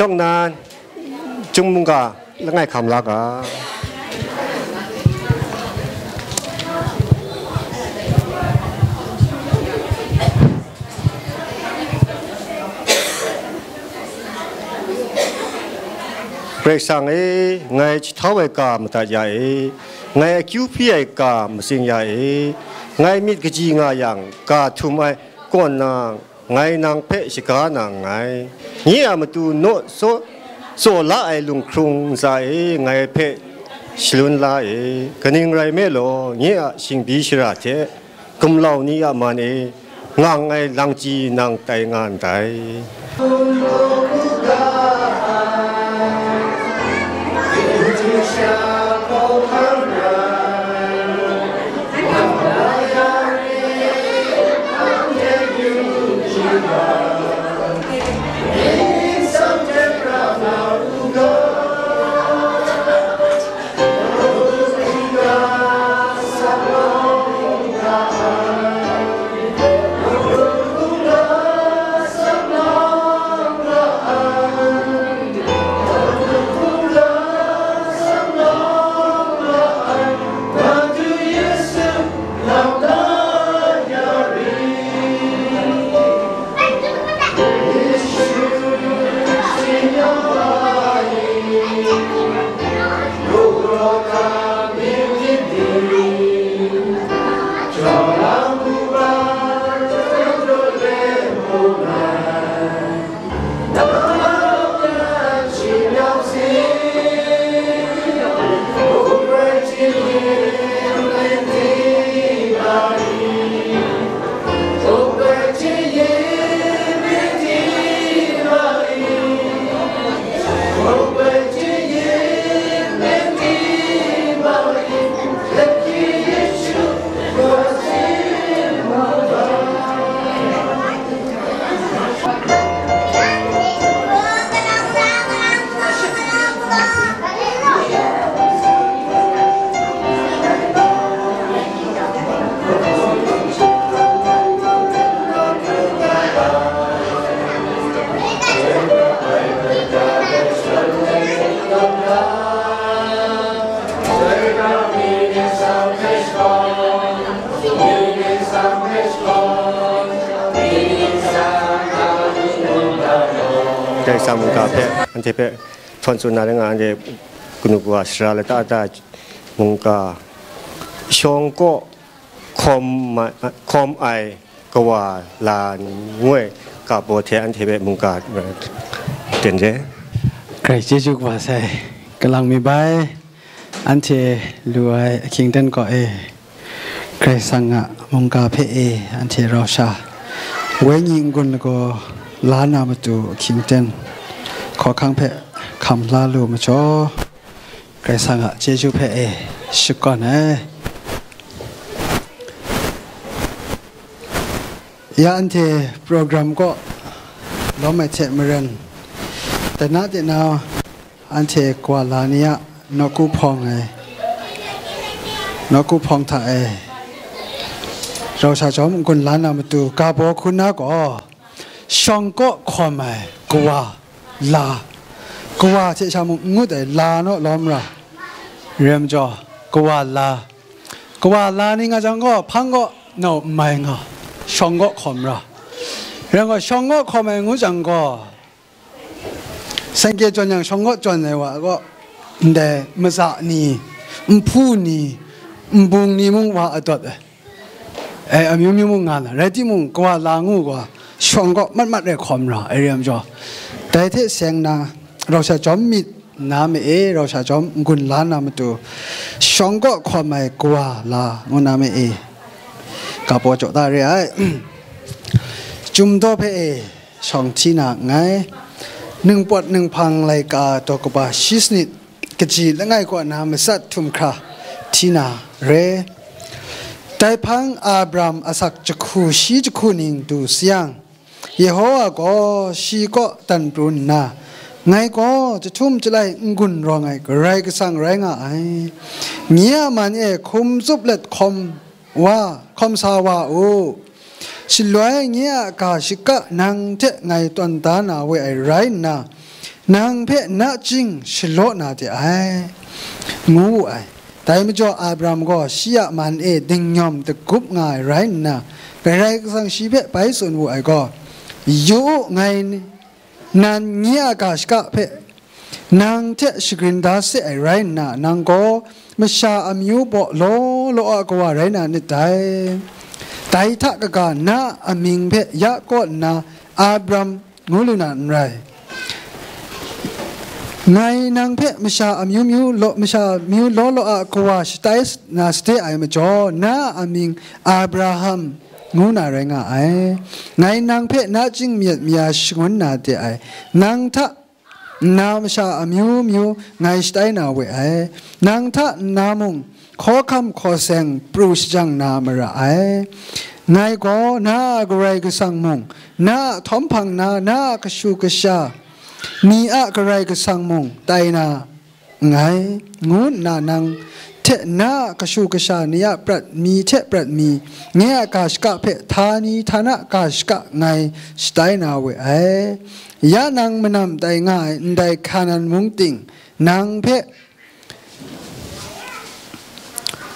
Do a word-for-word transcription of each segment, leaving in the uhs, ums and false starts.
Shawng nnan, Chyum mungga langai hkam la ga. Karai Kasang e, ngai jahtau ai ga madat ya e, ngai akyu hpyi ai ga matsing ya e, ngai myit kaji nga yang, ga htum ai kawn nang, ngai nang hpe shaga na nngai. Nye a matu naw tsaw, tsaw la ai lunghkrung ntsa e ngai hpe shalun la e. Kaning rai nme law, nye a shingbyi shara hte gumlau ni a man e ngang ai langchyi nang tai nga ndai. Dai sa mungga hpe, anhte hpe htawn tsun na rai nga, anhte kanu kawa sara lata ta mungga shawng kaw hkawm ma-, hkawm ai kawa la ngu ai ga baw hte anhte hpe mungga, eh, ten re. Karai chyeju kaba sai, kalang mi bai, anhte lu ai ahkying ten kaw e, Karai Kasang a mungga hpe e, anhte rau sha, wenyi n-gun lagaw la na matu ahkying ten hkawhkang hpe hkam la lu majaw, Karai Kasang a chyeju hpe e shakawn ai. Ya anhte program kaw lawm ai hte maren, dana dana anhte kawa la ni a nawku hpawng ai, nawku hpawng hta e rau sha chyawm n-gun la na matu ga baw hku na gaw, shawng kaw hkawm ai kawa la, kawa hte sha mung n ngut ai la naw lawm ra, rem jaw, kawa la, kawa la ni nga jang gaw, hpang kaw nau n mai nga, shawng kaw hkawm ra. Rai gaw, shawng kaw hkawm ai ngu jang gaw, sengke jawn yang shawng kaw jawn ai wa gaw, ndai matsa ni, nhpu ni, nbung ni mung wa adawt ai. E, amyu myu mung nga na, rai timung, kawa la ngu gaw, shawng kaw mat mat rai hkawm ra ai, rai majaw, dai hte seng na, rau sha chyawm myit na ma e, rau sha chyawm n-gun la na matu, shawng kaw hkawm ai kawa la ngu na ma e, ga baw jaw da re ai. Chyum daw hpe e, shawng hti na nngai, ningpawt ninghpang laika daw kaba shi sanit, kaji langai kaw na matsat htum hkra hti na re. Dai hpang Abraham asak jahku shi jahku ning du sayang, Yehowa gaw shi kaw dan pru nna, ngai gaw jahtum jalai n-gun rawng ai Karai Kasang rai nga ai. Nye a man e hkum tsup let hkawm wa, hkawm sa wa u. Shaloi nye a ga shaka nang hte ngai tawn da na we ai rai nna, nang hpe nachying shalaw na de ai, ngu wu ai. Dai majaw Abraham gaw shi a man e dingnyawm dagup nga ai rai nna, Karai Kasang shi hpe bai tsun wu ai gaw, "Yu u, ngai nan nye a ga shaka hpe nang hte shagrin da se ai rai nna, nang gaw masha amyu baw law law a kawa rai na nit dai. Dai hta kaga na a amying hpe ya kaw nna Abram ngu lu na n rai. Ngai nang hpe masha amyu myu law, masha amyu law law a kawa shatai na sade ai majaw, na a amying Abraham ngu na rai nga ai. Ngai nang hpe nachying mayat maya shangun na de ai. Nang hta nna masha amyu myu ngai shatai na we ai. Nang hta nna mung hkawhkam hkawseng pru shajang na mara ai. Ngai gaw na a Karai Kasang mung, na a htawm hpang na, na a kashu kasha ni a Karai Kasang mung tai na nngai, ngu nna nang hte na a kashu kasha ni a prat mi hte prat mi, nye a ga shaka hpe htani htana ga shaka ngai shatai na we ai. Ya nang manam tai nga ai ndai Hkanan mung ting, nang hpe,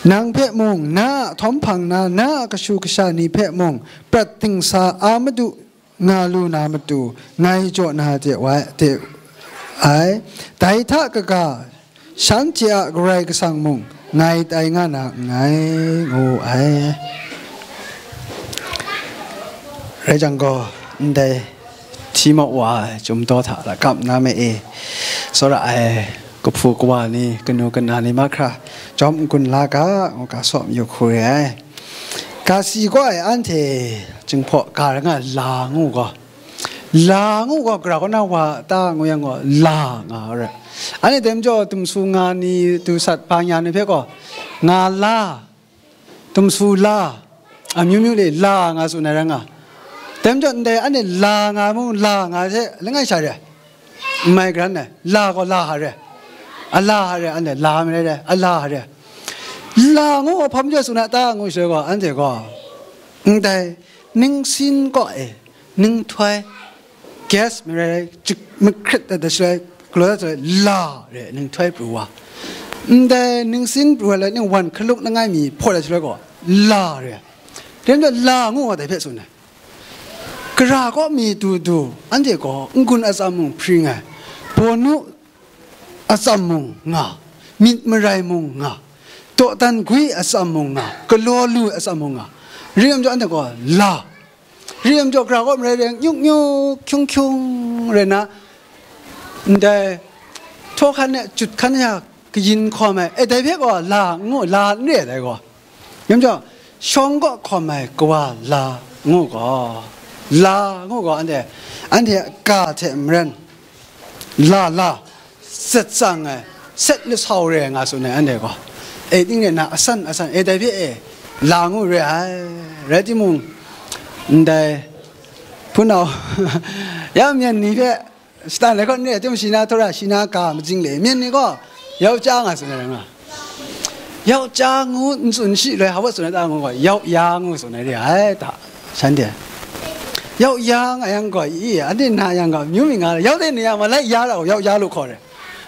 nang hpe mung, na a htawm hpang na, na a kashu kasha ni hpe mung, prat dingsa a madu nga lu na matu, ngai jaw na de wa, de ai. Dai hta kaga, shanhte a Karai Kasang mung ngai tai nga na nngai, ngu ai. Rai jang gaw, ndai hti maw wa ai chyum daw hta lakap na me e, tsawra ai kahpu kawa ni, kanu kana ni mahkra, jawm n-gun la ga, ngu ga saw mayu hku re ai. Ga si gaw ai anhte Jinghpaw ga rai nga ai la ngu gaw, la ngu gaw, gara kaw na wa ta ngu yang gaw, la nga ai rai. Anhte dai majaw, dumsu nga ni, dusat ba nya ni hpe gaw, nga la, dumsu la, amyu myu le la nga tsun ai rai nga. Dai majaw, ndai anhte la nga mung, la nga hte langai sha re ai. N mai garan ai, la gaw la ha re ai. A la ha re ai, anhte la marai re ai, a la ha re ai. La ngu gaw hpa majaw tsun a ta ngu shaloi gaw, anhte gaw, ndai ningsin kaw e, ninghtoi, gas marai rai, chik mahkrit dat dat shaloi, galaw dat shaloi, la re ai, ninghtoi pru wa. Ndai ningsin pru ai lai ning wan hkaluk langai mi hpawt ai shaloi gaw, la re ai. Dai majaw la ngu gaw dai hpe tsun ai. Gara kaw mi du du, anhte gaw n-gun atsam mung hpring ai, bawnu atsam mung nga, myit marai mung nga, dawdan gwi atsam mung nga, galaw lu ai atsam mung nga, ring majaw anhte gaw la, ring majaw gara kaw marai rai, nyuk nyuk hkyung hkyung rai na, ndai htaw hkan e jut hkan ya kayin hkawm ai, e, dai hpe gaw la ngu, la n re ai dai gaw. Rai majaw, shawng kaw hkawm ai kawa la ngu gaw, la ngu gaw, anhte, anhte a ga hte maren, la la, set tsang ai, set lasau re ai nga tsun ai, anhte gaw, e, ting re na, asan asan, e, dai hpe e, la ngu re ai, rai timung, ndai hpunau, ya myen ni hpe, shatan lai kaw n re ai, tim shi na, htawra shi na, ga majing le, myen ni gaw, yau ja nga tsun ai rai nga. Yau ja ngu n tsun shi loi, hpa tsun ai ta ngu gaw, yau ya ngu tsun ai re ai ta, shanhte. Yau ya nga yang gaw, i, anhte na yang gaw, myu mi nga, yau de ni ya ma, lai ya ra gaw, yau ya lu hkaw re.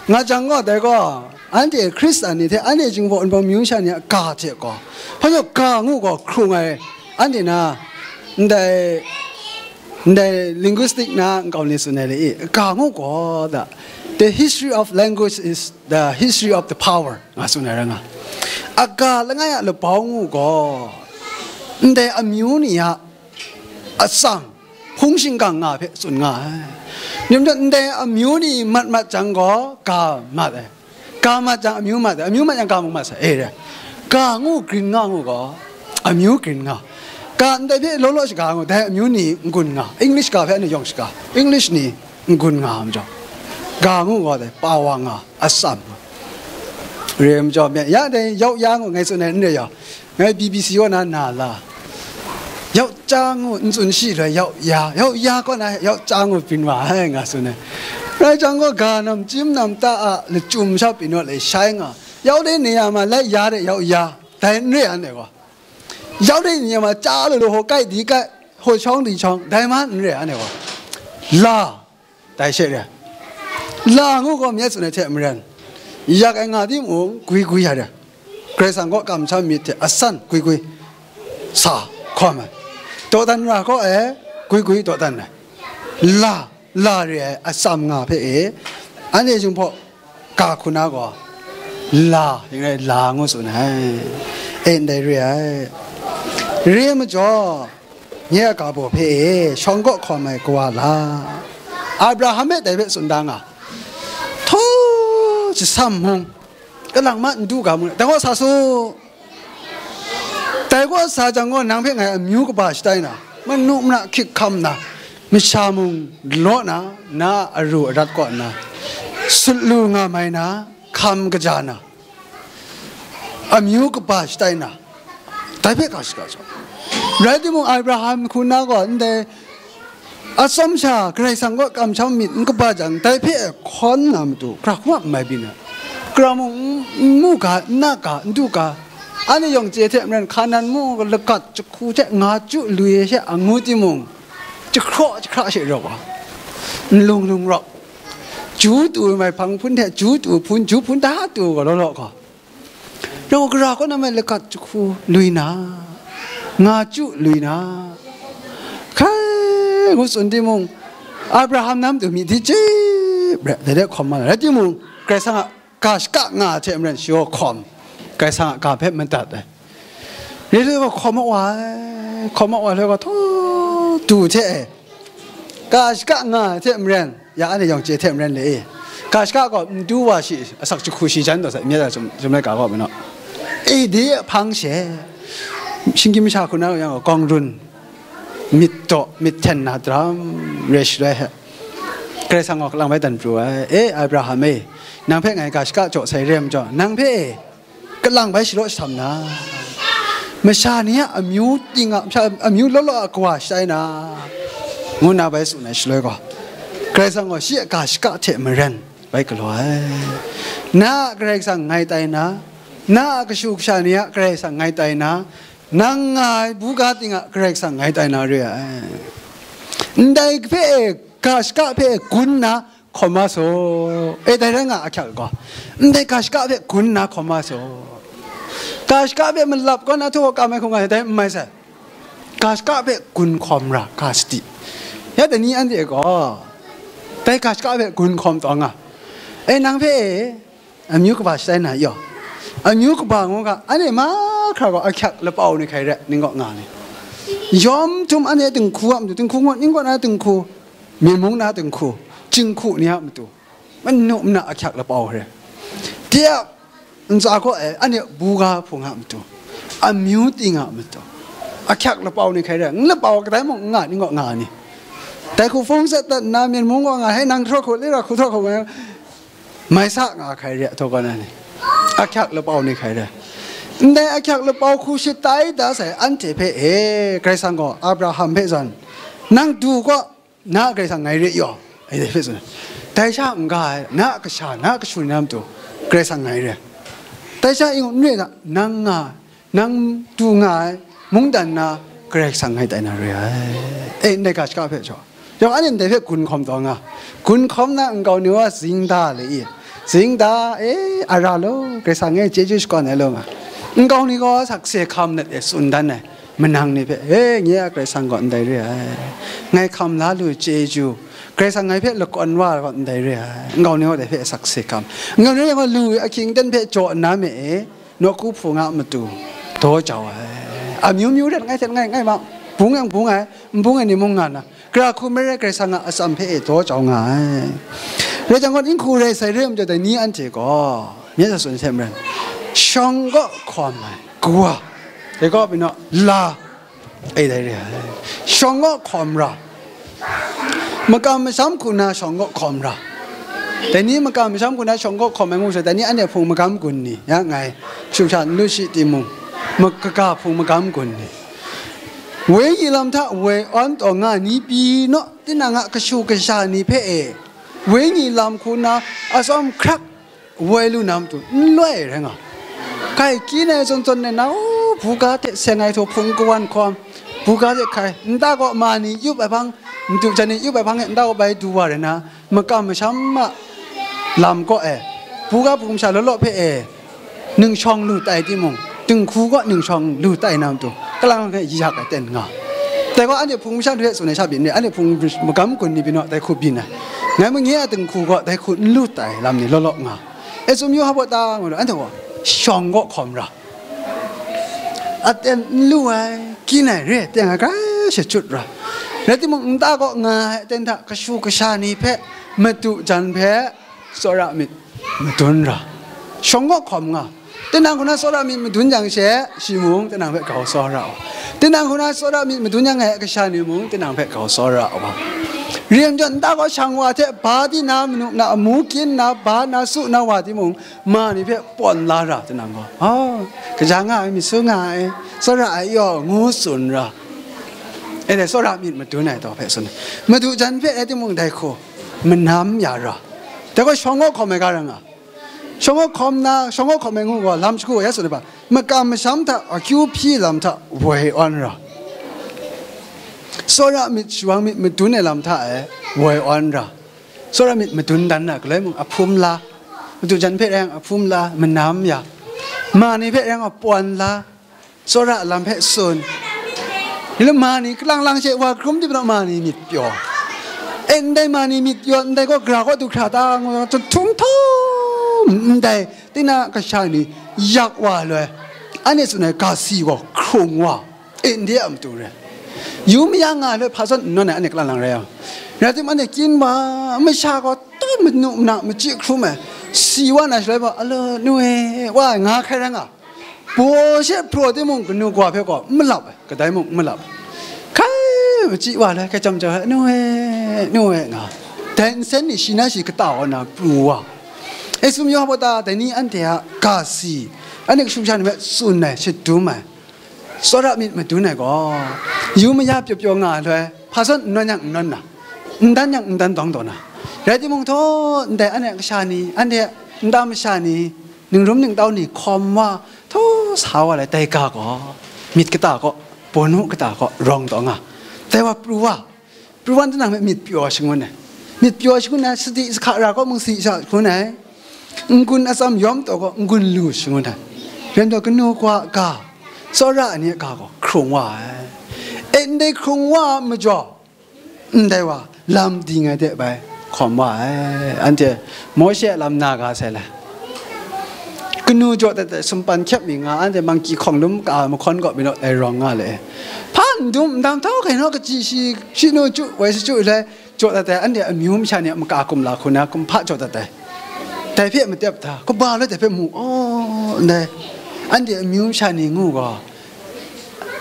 Nga jang gaw, dai gaw, anhte Hkristan ni hte, anhte Jinghpaw Wunpawng myu sha ni a ga hte gaw, hpa jaw ga ngu gaw, hkrung ai, anhte na, ndai, ndai linguistic na nkau ni tsun ai le i, ga ngu gaw da, the history of language is the history of the power, nga tsun ai rai nga. A ga langai a labau ngu gaw, ndai amyu ni a atsam, hpung shingkang nga hpe tsun nga ai. Ning majaw, ndai amyu ni mat mat jang gaw, ga mat ai. Ga mat jang, amyu mat ai. Amyu mat jang, ga mung mat sai, e re. Ga ngu grin nga ngu gaw, amyu grin nga. Ga ndai hpe law law shaga ngu, dai amyu ni n-gun nga. English ga hpe anhte yawng shaga, English ni n-gun nga majaw, ga ngu gaw dai pa wa nga, atsam nga. Re majaw, myen ya dai yau ya ngu ngai tsun ai n re yaw, ngai B B C kaw na na la, yau ja ngu n tsun shi loi, yau ya, yau ya kaw na yau ja ngu byin wa ai, nga tsun ai. Rai jang gaw, ga nam chyim nam ta a lachyum sha byin wa lai shai nga, yau de ni ya ma, lai ya de yau ya, dai n re ai, anhte gaw. Yau de ni ya ma, ja lu lu, hkaw kai di kai, hkaw shawng di shawng, dai ma n re ai, anhte gaw. La, dai she re ai. La ngu gaw mi tsun ai hte maren, yak ai nga timung, gwi gwi ya de, Karai Kasang kaw kamsham myit hte asan gwi gwi sa hkawm ai. Dawdan ra kaw e, gwi gwi dawdan ai. La, la re ai atsam nga hpe e, anhte Jinghpaw ga hku na gaw, la, ning rai la ngu tsun ai. E, ndai re ai. Re ai majaw, nye a ga baw hpe e, shawng kaw hkawm ai kawa la, Abraham e dai hpe tsun da nga, htaw jasam mung, kalang ma n du ga mung, dai kaw sa su. Dai kaw sa jang gaw, nang hpe ngai amyu kaba shatai na, manu mara hkyik hkam na, masha mung law na, na a aru arat kaw nna, sut lu nga mai na, hkam kaja na, amyu kaba shatai na, dai hpe ga shaka jaw. Rai timung, Abraham hku na gaw ndai atsawm sha Karai Kasang kaw kamsham myit n kaba jang, dai hpe hkawn na matu, hkra hkrum n mai byin ai. Hkra mung n mu ga, n na ga, n du ga, anhte yawng chye hte maren, Hkanan mung lagat jahku hte nga chyu lui ai she a ngu timung, jahkraw jahkra she rawk wa, nlung lung rawk, ju tu ai mai hpang hpun hte ju tu hpun, ju hpun da tu gaw law law gaw, rau gara kaw na mai lagat jahku lui na, nga chyu lui na, hkai ngu tsun timung, Abraham na matu myit di chyip rai, dai de hkawm ma na, rai timung, Karai Kasang a ga shaka nga ai hte maren, shi gaw hkawm, Karai Kasang a ga hpe madat ai. Re le gaw hkawm wa ai, hkawm wa ai le gaw, htaw du hte e, ga shaka nga ai hte maren, ya anhte yawng chye hte maren le e, ga shaka gaw n du wa shi, asak jahku shi jan taw sai, myit a sum, sum laika gaw majaw, e, de hpang she, shinggyim masha hku na yang gaw, gawng run, myit daw, myit hten na daram re shaloi hte, Karai Kasang gaw kalang bai dan pru ai, e, Abraham e, nang hpe ngai ga shaka jaw sai re ai majaw, nang hpe e, kalang bai shalaw shatam na, masha ni a amyu ting a, masha amyu law law a kawa shatai na, ngu nna bai tsun ai shaloi gaw, Karai Kasang gaw shi a ga shaka hte maren bai galaw ai. Na a Karai Kasang ngai tai na, na a kashu kasha ni a Karai Kasang ngai tai na, nang nga ai buga ting a Karai Kasang ngai tai na re ai. Ndai hpe e, ga shaka hpe e gun nna hkawm wa saw. E, dai rai nga, ahkyak gaw, ndai ga shaka hpe gun nna hkawm wa saw. Ga shaka hpe malap kaw na htaw kam ai hku nga ai, dai n mai sai. Ga shaka hpe gun hkawm ra, ga sadi. Ya dai ni anhte gaw, dai ga shaka hpe gun hkawm taw nga. E, nang hpe e, amyu kaba shatai na yaw, amyu kaba ngu ga, anhte mahkra gaw ahkyak lapau ni hkai re, ning kaw nga ni. Yawm htum anhte dinghku a matu, dinghku ngut, ning kaw na dinghku, myen mung na dinghku, jinghku ni a matu, manu mana ahkyak lapau re. De a ntsa kaw e, anhte buga hpung a matu, amyu ting a matu, ahkyak lapau ni hkai re, n lapau kadai mung n nga, ning kaw nga ni. Dai hku hpung sat dat nna, myen mung kaw nga, hei, nang htraw hku, lira hku htraw hku, mai sa nga hkai re, htaw kaw na ni, ahkyak lapau ni hkai re. Ndai ahkyak lapau hku shatai da sai anhte hpe e, Karai Kasang gaw Abraham hpe zawn, nang du gaw, na a Karai Kasang ngai re yaw, ai dai hpe tsun ai. Dai sha n ga ai, na a kasha, na a kashu ni na matu, Karai Kasang ngai re. Dai sha ing n re na, nang nga, nang du nga ai mungdan na Karai Kasang ngai tai na re ai. E, ndai ga shaka hpe jaw, yawng anhte ndai hpe gun hkawm taw nga, gun hkawm na nkau ni wa zing da le i, zing da, e, a ra law, Karai Kasang e chyeju shakawn ai law nga, nkau ni gaw sakse hkam nat e tsun dan ai. Manang ni hpe, e, nye a Karai Kasang gaw ndai re ai, ngai hkam la lu chyeju, Karai Kasang ngai hpe lakawn wa gaw ndai re ai, nkau ni gaw dai hpe sakse hkam, nkau ni gaw lu ahkying ten hpe jaw nna me e, nawku hpung a matu daw jau ai. Amyu myu ret ngai hte ngai, ngai ma, bung yang bung ai, n bung ai ni mung nga na, gara hku marai Karai Kasang a atsam hpe e daw jau nga ai. Rai jang gaw, n hku rai sai re ai majaw, dai ni anhte gaw, nye sa tsun hte maren, shawng kaw hkawm ai, kawa, dai kaw pyi naw, la, e dai re ai. Shawng kaw hkawm ra, makam masham hku na shawng kaw hkawm ra. Dai ni makam masham hku na shawng kaw hkawm ai ngu sai, dai ni anhte hpung magam gun ni, ya ngai, shu sha n lu shi timung, ma-, kaga hpung magam gun ni, wenyi lam hta woi awn taw nga ni pyi naw, tinang a kashu kasha ni hpe e, wenyi lam hku na atsawm hkrak woi lu na matu n loi rai nga. Kai kyin ai zawn zawn na, u, buga hte seng ai htaw hpung kawan hkawm, buga hte hkai, nta kaw ma ni yup ai hpang, madu jan ni yup ai hpang e nta kaw bai du wa rai na, makam masham a lam kaw e, buga hpung masha law law hpe e, ningshawng lu tai timung, dinghku kaw ningshawng lu tai na matu, kalang lang hpe yak ai ten nga. Dai gaw anhte hpung masha hte tsun ai sha byin ni, anhte hpung magam gun ni byin naw, dai hku byin ai. Ngai mung nye a dinghku kaw dai hku n lu tai lam ni law law nga. E, tsun yu hpa ta ngu lu, anhte gaw shawng kaw hkawm ra. Aten n lu ai, kyin ai re ai teng ai grai shachyut ra. Rai timung, nta kaw nga ai aten hta kashu kasha ni hpe, madu jan hpe, tsawra myit madun ra. Shawng kaw hkawm nga. Tinang hku na tsawra myit madun yang she, shi mung tinang hpe grau tsawra wa. Tinang hku na tsawra myit madun yang e, kasha ni mung tinang hpe grau tsawra wa. Rem jaw nta kaw shang wa hte ba di na, manu na amu kyin na, ba na, su na wa timung, ma ni hpe pawn la ra, tinang gaw, "Oh, kaja nga ai, myit su nga ai, tsawra ai yaw," ngu tsun ra. E dai, tsawra myit madun ai taw hpe tsun ai. Madu jan hpe rai timung, dai hku manam ya ra. Dai gaw shawng kaw hkawm ai ga ra nga. Shawng kaw hkawm na, shawng kaw hkawm ai ngu gaw, lam shagu ya tsun ai ba, makam masham hta, akyu hpyi lam hta woi awn ra. Tsawra myit, shawng myit madun ai lam hta e woi awn ra. Tsawra myit madun dan na, galoi mung ahpum la, madu jan hpe rai yang ahpum la, manam ya, ma ni hpe rai yang apawn la, tsawra lam hpe tsun. Ni lam ma ni, kalang lang she wa hkrum di prat ma ni myit pyaw. E, ndai ma ni myit pyaw, ndai gaw gara kaw du hkra ta, ngu, htung htum, ndai, tina kasha ni yak wa loi, anhte tsun ai ga si gaw hkrung wa. E, ndai a matu re. Yu maya nga loi hpa zawn n nawn ai, anhte kalang lang rai yang. Rai timung, anhte kyin ma, masha gaw tut manu mana machyi hkrum ai, si wa na shaloi gaw, "Alo, nu e," wa ai nga hkrai rai nga. Baw she hpraw timung, kanu kawa hpe gaw n malap ai, kadai mung n malap ai. Hkai machyi wa loi, hkai chyam chyam ai, "Nu e, nu e," nga. Dai nsen ni shi na shi kata wa na pru wa. E, tsun yu hpa ta, dai ni anhte a ga si, anhte kashu kasha ni hpe tsun ai, shadum ai. Tsawra myit madun ai gaw, yu maya pyaw pyaw nga ai loi, hpa zawn n nawn yang n nawn na, n dan yang n dan dawng dawng na. Rai timung, htaw ndai anhte kasha ni, anhte nta masha ni, ningrum ningtau ni hkawm wa, htaw sa wa lai, dai ga gaw, myit kata kaw, bawnu kata kaw rawng taw nga, dai wa pru wa. Pru wa, tinang hpe myit pyaw shangun ai. Myit pyaw shangun ai, sadi sahka ra kaw mung si sha shangun ai. N-gun atsam yawm taw kaw n-gun lu shangun ai. Rai nme law, kanu kawa ga, tsawra ai ni a ga gaw hkrung wa ai. E, ndai hkrung wa ai majaw, ndai wa lam ding ai de bai hkawm wa ai. Anhte Mawshe a lam na ga sai lai. Kanu jaw dat ai sumpan hkyep mi nga, anhte mangki hkawng lum ka ai mahkawn kaw mi naw dai rawng nga le. Hpa n dum n dam, htaw hkai naw kachyi shi, shi nu chyu, woi shi chyu lai, jaw dat ai, anhte amyu masha ni a maka kumla hku na kumhpa jaw dat ai. Dai hpe matep hta, kaba loi dai hpe mu, aw, ndai, anhte amyu masha ni ngu gaw,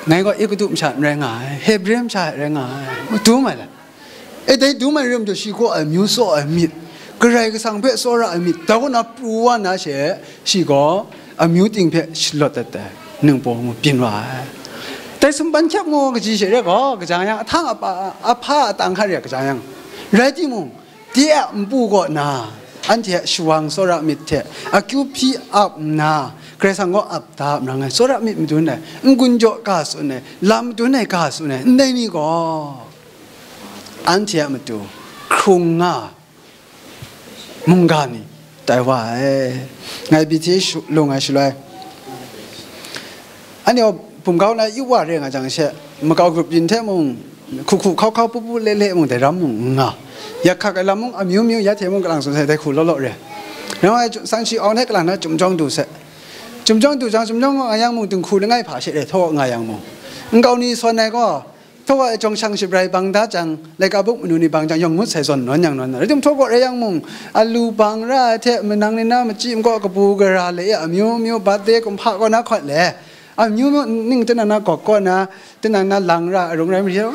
ngai gaw Egutu masha n rai nga ai, Hebre masha rai nga ai, madum ai lai. E, dai dum ai rim jaw, shi kaw ai amyu tsaw ai myit, Karai Kasang hpe tsawra ai myit, dai kaw na pru wa na she, shi gaw amyu ting hpe shalawt dat ai ningbaw ngu byin wa ai. Dai sumpan hkyep ngu kaji she re gaw, kaja yang, ahtang apa, ahpa atang hkat re ai kaja yang, rai timung, de a npu kaw na, anhte a shawang tsawra myit hte akyu hpyi ap nna, Karai Kasang gaw ap da ap nang ai, tsawra myit madun ai, n-gun jaw ga tsun ai, lam madun ai ga tsun ai, ndai ni gaw, anhte a matu hkrung nga ai mungga ni tai wa ai. Ngai Behthe shu-, lung ai shaloi, anhte gaw bum kau na yu wa re nga jang she, makau grup yin hte mung, hku hku hkau hkau pu pu le le mung, dai ram mung n nga. Yak hkak ai lam mung amyu myu, ya hte mung kalang tsun sai, dai hku law law re. Rai nme, sangshi awng hte kalang na chyum jawng du sai. Chyum jawng du jang, chyum jawng nga yang mung, dinghku langai hpa she re, htaw nga yang mung, nkau ni sawn ai gaw, htaw ai jawng shang shabrai bang da jang, laika buk manu ni bang jang, yawng ngut sai zawn nawn yang nawn na. Rai timung, htaw kaw rai yang mung, alu bang ra ai hte, manang ni na machyi makaw kabu gara le, amyu myu, birthday kumhpa kaw na hkawt le, amyu myu ning tinang na gawk kaw na, tinang na lang ra, arung rai mari, a,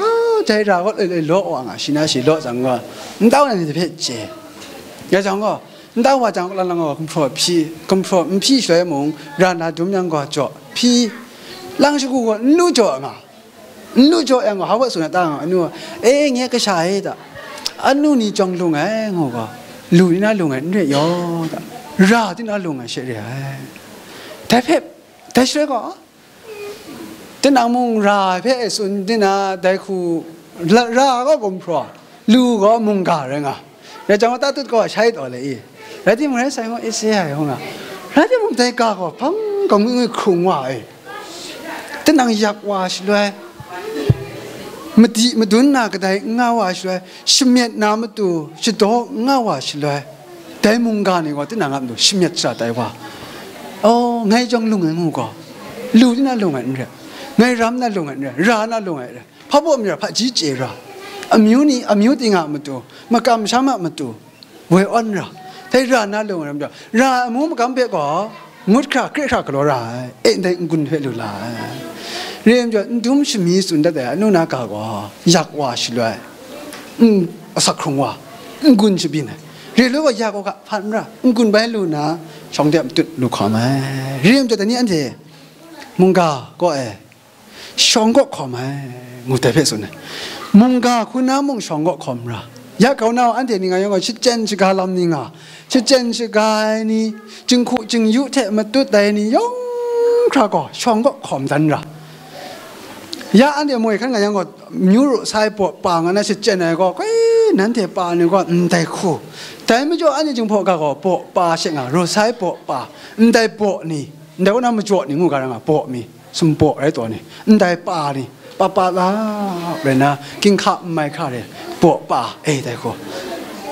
jai ra kaw loi loi law wa nga, shi na shi law jang gaw, ntau na ni hpe chye. Ya jang gaw, ntau wa jang, lang lang gaw, gumhpraw hpyi, gumhpraw n hpyi shaloi mung, ra na dum yang gaw jaw hpyi, lang shagu gaw n lu jaw nga. N lu jaw yang gaw, hpa tsun ai ta nga, anu, e, nye kasha e ta, anu ni jawng lung ai ngu gaw, lu ni na lung ai n re yaw ta, ra ti na lung ai she re ai. Dai hpe, dai shaloi gaw, tinang mung ra hpe tsun di na, dai hku la, ra gaw gumhpraw, lu gaw mungga rai nga. Rai jang gaw, tatut gaw shai taw le i. Rai timung, rai sai ngu, ese ai hung a. Rai timung, dai ga gaw hpang gaw ngwi ngwi hkrung wa ai. Tinang yak wa shaloi, madi madun na kadai n nga wa shaloi, shamyet na matu shadaw n nga wa shaloi, dai mungga ni gaw tinang a matu shamyet shara tai wa. Oh, ngai jawng lung ai ngu gaw, lu di na lung ai n rai, ngai ram na lung ai n rai, ra na lung ai n rai, hpa baw mi ra, hpaji chye ra, amyu ni, amyu ting a matu, makam masham a matu, woi awn ra, dai ra na lung ai ram jaw, ra ai amu magam hpe gaw, ngut hkra, kre hkra galaw ra ai, e ndai n-gun hpe lu la ai. Re ai majaw, n dum shami tsun dat ai anu na ga gaw, yak wa shaloi, n-, asak hkrung wa, n-gun shabyin ai. Re loi gaw, yak wa ga, hpan ra, n-gun bai lu na, shawng de matut lu hkawm ai. Re ai majaw, dai ni anhte mungga kaw e, shawng kaw hkawm ai, ngu dai hpe tsun ai. Mungga hku na mung shawng kaw hkawm ra. Ya grau na anhte ni nga yawng gaw, shachyen shaga lam ni nga, shachyen shaga ai ni, jinghku jingyu hte matut ai ni yawng hkra gaw, shawng kaw hkawm dan ra. Ya anhte moi hkan nga yang gaw, myu ru sai baw pa nga na shachyen ai gaw, koi nanhte pa ni gaw ndai hku. Dai majaw anhte jinghpaw ga gaw, baw pa she nga, ru sai baw pa, ndai baw ni, ndai kaw na majaw ni ngu ga ra nga, baw mi. Sumbaw rai taw ni, ndai pa ni, pa pa la rai na, ginhka n mai hkra re, baw pa, e, dai hku.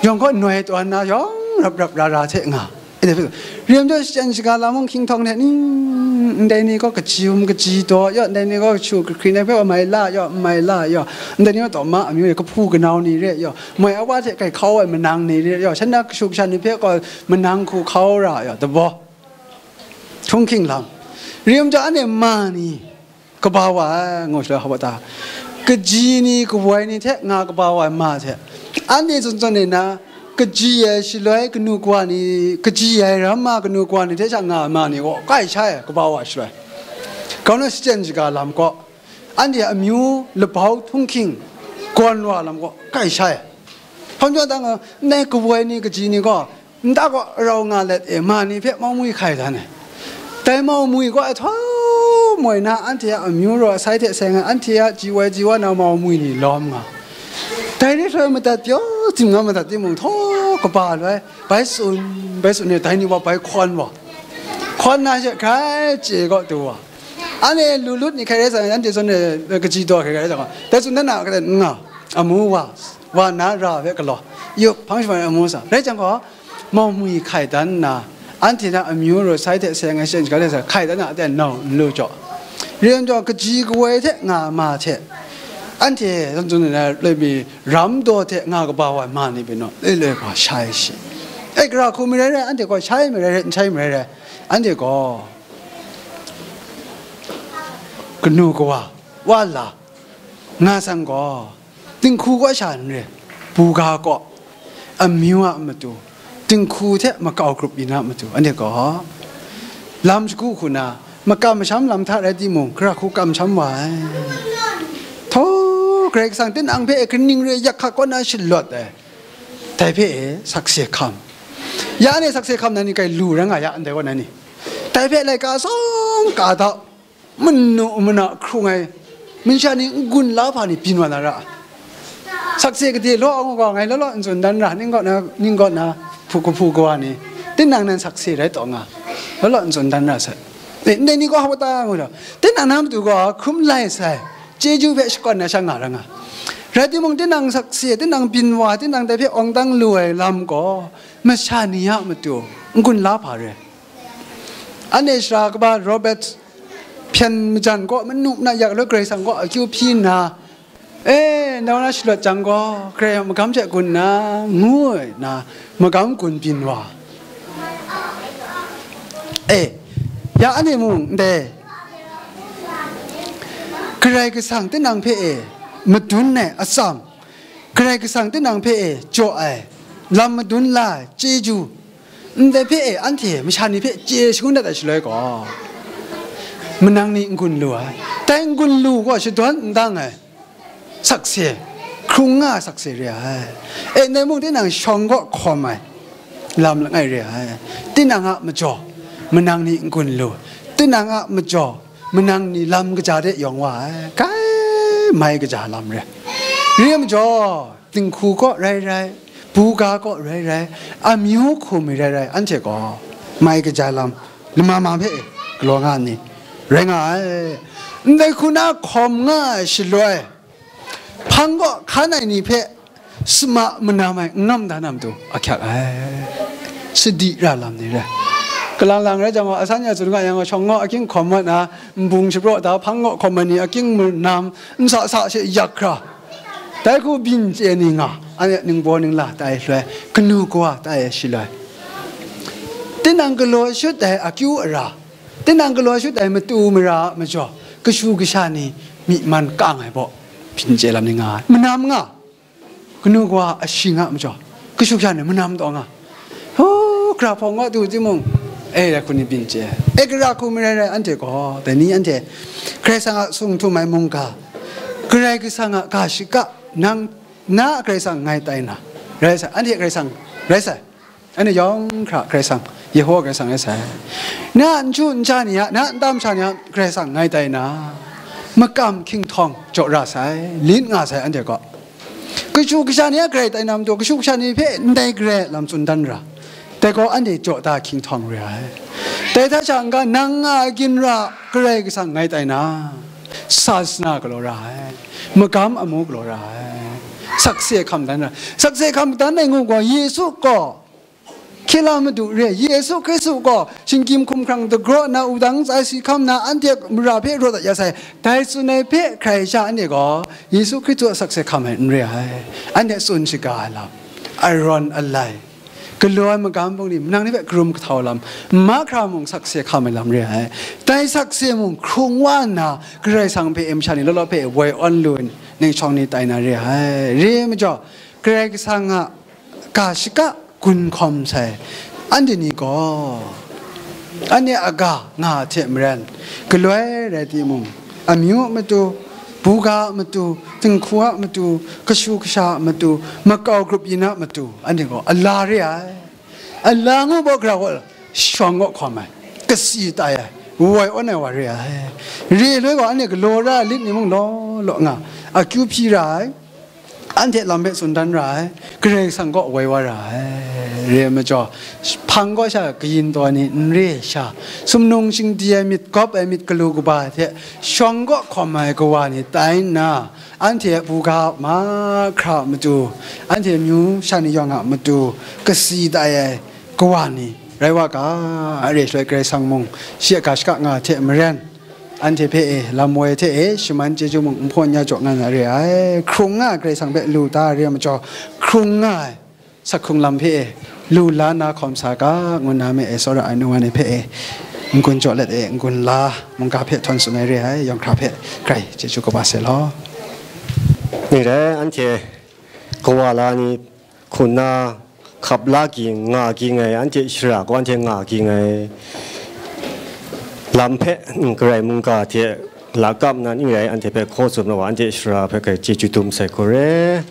Yawng gaw noi taw nna, yawng rap rap ra ra hte nga, e, dai hpe, rem jaw shachyen shaga lam mung hkying htawng hte ni, ndai ni gaw kaji um kaji daw yaw, ndai ni gaw kashu kahkring ai hpe wa mai la yaw, n mai la yaw, ndai ni gaw tawma amyu e kahpu kanau ni re yaw, moi awa hte kai hkau ai manang ni re yaw, shan na kashu kasha ni hpe gaw manang hku hkau ra yaw, dabaw. Htunghking lam. Rim jaw anhte ma ni kaba wa ai, ngu shaloi hpa ta, kaji ni kawoi ni hte nga kaba wa ai ma hte, anhte zawn zawn e na, kaji ai shaloi kanu kawa ni, kaji ai ram ma kanu kawa ni hte sha nga ai ma ni gaw, kai sha ai kaba wa ai shaloi, grau na shachyen shaga lam kaw, anhte amyu labau htunghking gawn wa lam kaw, kai sha ai. Hpang jaw dang, ndai kawoi ni kaji ni gaw, nta gaw rau nga let e, ma ni hpe mau mwi hkai dan ai. Dai mau mwi gaw ahtau moi na, anhte a amyu raw sai hte seng ai, anhte a ji woi ji wa na mau mwi ni lawm nga. Dai ni hpe madat pyaw, zim nga madat timung, htaw kaba loi, bai tsun, bai tsun e, dai ni wa bai hkawn wa. Hkawn na she, grai chye kaw du wa. Anhte lu lut ni hkai rai tsang, anhte zawn e kaji daw hkai rai tsang, dai tsun dan na, kaden n nga, amu wa, wa na ra hpe galaw, yup, hpang shaman ai amu sa. Rai jang gaw, mau mwi hkai dan nna, anhte na amyu raw sai hte seng ai shachyen shaga hte sa hkai dan na, aten nau n lu jaw. Rim jaw kaji kawoi hte nga ma hte, anhte zawn zawn na loi mi ram daw hte nga kaba wa ai ma ni pyi naw, loi loi gaw shai shi. E, gara hku mi rai rai, anhte gaw shai mi rai rai, n shai mi rai rai, anhte gaw kanu kawa wa la nga sang gaw, dinghku kaw sha n re, buga kaw, amyu a matu, dinghku hte makau grup yin a matu, anhte gaw lam shagu hku na, makam masham lam hta rai timung, gara hku kamsham wa ai. Htaw, Karai Kasang tinang hpe kaning re yak hkak kaw na shalawt ai, dai hpe e sakse hkam. Ya ni sakse hkam na ni kai lu rai nga ya, ndai kaw na ni. Dai hpe laika sawng ka dau, manu mana hkrung ai, masha ni n-gun la hpa ni byin wa na ra. Sakse gade law ngu gaw, ngai law law n tsun dan ra, ning kaw na, ning kaw na, hpu kahpu kawa ni, tinang nan sakse rai taw nga, law law n tsun dan ra sai. E, ndai ni gaw hpa ta ngu law, tinang na matu gaw hkrum lai sai, chyeju hpe shakawn na sha nga ra nga. Rai timung, tinang sakse, tinang byin wa, tinang dai hpe awng dang lu ai lam gaw, masha ni a matu n-gun la hpa re. Anhte sara kaba Robert hpyen majan kaw manu mana yak loi Karai Kasang kaw akyu hpyi nna, e, nau na shalawt jang gaw, Karai a magam hte gun nna, ngu nna, magam gun byin wa. E, ya anhte mung ndai, Karai Kasang tinang hpe e madun ai atsam, Karai Kasang tinang hpe e jaw ai, lam madun la ai chyeju, ndai hpe e anhte masha ni hpe chye shangun dat ai shaloi gaw, manang ni n-gun lu ai. Dai n-gun lu gaw shadawn n dang ai sakse, hkrung nga ai sakse re ai. E, ndai mung tinang shawng kaw hkawm ai lam langai re ai. Tinang a majaw, manang ni n-gun lu. Tinang a majaw, manang ni lam kaja de yawng wa ai. Kai mai kaja lam re. Re ai majaw, dinghku kaw rai rai, buga kaw rai rai, amyu hkum mi rai rai, anhte gaw mai kaja lam, lama ma hpe galaw nga nni, rai nga ai. Ndai hku na hkawm nga ai shaloi, hpang kaw hkan ai ni hpe sama manam ai n ngam da na matu ahkyak ai. Sadi ra lam ni rai. Kalang lang rai jang gaw, asan ya tsun nga yang gaw, shawng ngaw aking hkawm mat na, nbung shapraw da, hpang kaw hkawm ai ni aking manam, nsa sa she yak hkra, dai hku byin chye ni nga, anhte ningbaw ningla tai shaloi, kanu kawa tai ai shaloi, tinang galaw shut ai akyu ara, tinang galaw shut ai matu mara a majaw, kashu kasha ni myi man kang ai baw, byin chye lam ni nga ai. Manam nga, kanu kawa ashing a majaw, kashu kasha ni manam taw nga. Hkraw hpawng kaw du timung, e, dai hku ni byin chye ai. E, gara hku marai rai, anhte gaw, dai ni anhte Karai Kasang a sung htum ai mungga, Karai Kasang a ga shaka, nang, na a Karai Kasang ngai tai na, rai sai, anhte Karai Kasang rai sai. Anhte yawng hkra Karai Kasang, Yehowa Karai Kasang rai sai. Na a n chyu n ja ni a, na a nta masha ni a Karai Kasang ngai tai na, makam hkying htawng jaw ra sai, lit nga sai, anhte gaw. Kashu kasha ni a Karai tai na matu, kashu kasha ni hpe ndai Karai lam tsun dan ra, dai gaw anhte jaw da hkying htawng re ai. Dai hta sha n-ga, nang nga ai ginra Karai Kasang ngai tai na, sasana galaw ra ai, magam amu galaw ra ai, sakse hkam dan ra, sakse hkam dan ai ngu gaw, Yesu gaw, hkye la madu re, Yesu Hkristu gaw shinggyim hkumhkrang dagraw nna, wudang ntsa si hkam nna, anhte mara hpe raw dat ya sai. Dai tsun ai hpe hkrai sha, anhte gaw Yesu Hkristu a sakse hkam ai n re ai. Anhte tsun shaga ai lam, arawn alai, galaw ai magam bungli, manang ni hpe karum kahtau lam, mahkra mung sakse hkam ai lam re ai. Dai sakse mung hkrung wa nna, Karai Kasang hpe e masha ni law law hpe woi awn lu ai ning shawng ni tai na re ai. Re ai majaw, Karai Kasang a ga shaka gun hkawm sai, anhte ni gaw, anhte a ga nga hte maren, galoi rai timung, amyu a matu, buga a matu, dinghku a matu, kashu kasha a matu, makau grup yin a matu, anhte gaw ala re ai. Ala ngu baw gara gaw shawng kaw hkawm ai, kasi tai ai, woi awn ai wa re ai. Re loi gaw, anhte galaw ra ai lit ni mung law law nga, akyu hpyi ra ai. Anhte lam hpe tsun dan ra ai, Karai Kasang kaw woi wa ra ai. Re ai majaw, hpang kaw sha kayin taw ai ni n re ai sha, sumnung shingdi ai myit gawp ai myit galu kaba ai hte shawng kaw hkawm ai kawa ni tai nna, anhte a buga mahkra a matu, anhte amyu sha ni yawng a matu, kasi tai ai kawa ni rai wa ga, are shaloi Karai Kasang mung shi a ga shaka nga hte maren, anhte hpe e, lam woi hte e, shaman chyeju mung nhpaw n ya jaw nga na re ai. Hkrung nga ai Karai Kasang hpe lu da re ai majaw, hkrung nga ai sak hkrung lam hpe e, lu la na hkawm sa ga, ngu nna me e, tsawra ai nu wa ni hpe e, n-gun jaw let e, n-gun la mungga hpe htawn tsun ai re ai, yawng hkra hpe grai chyeju kaba sai law. Ni rai, anhte kawa la ni hku nna hkap la ging, nga ging ai, anhte shara gaw anhte nga ging ai lam hpe, n-, Karai mungga hte lakap nna ning rai, anhte hpe hkaw tsun na wa, anhte shara hpe grai chyeju dum sai hku re.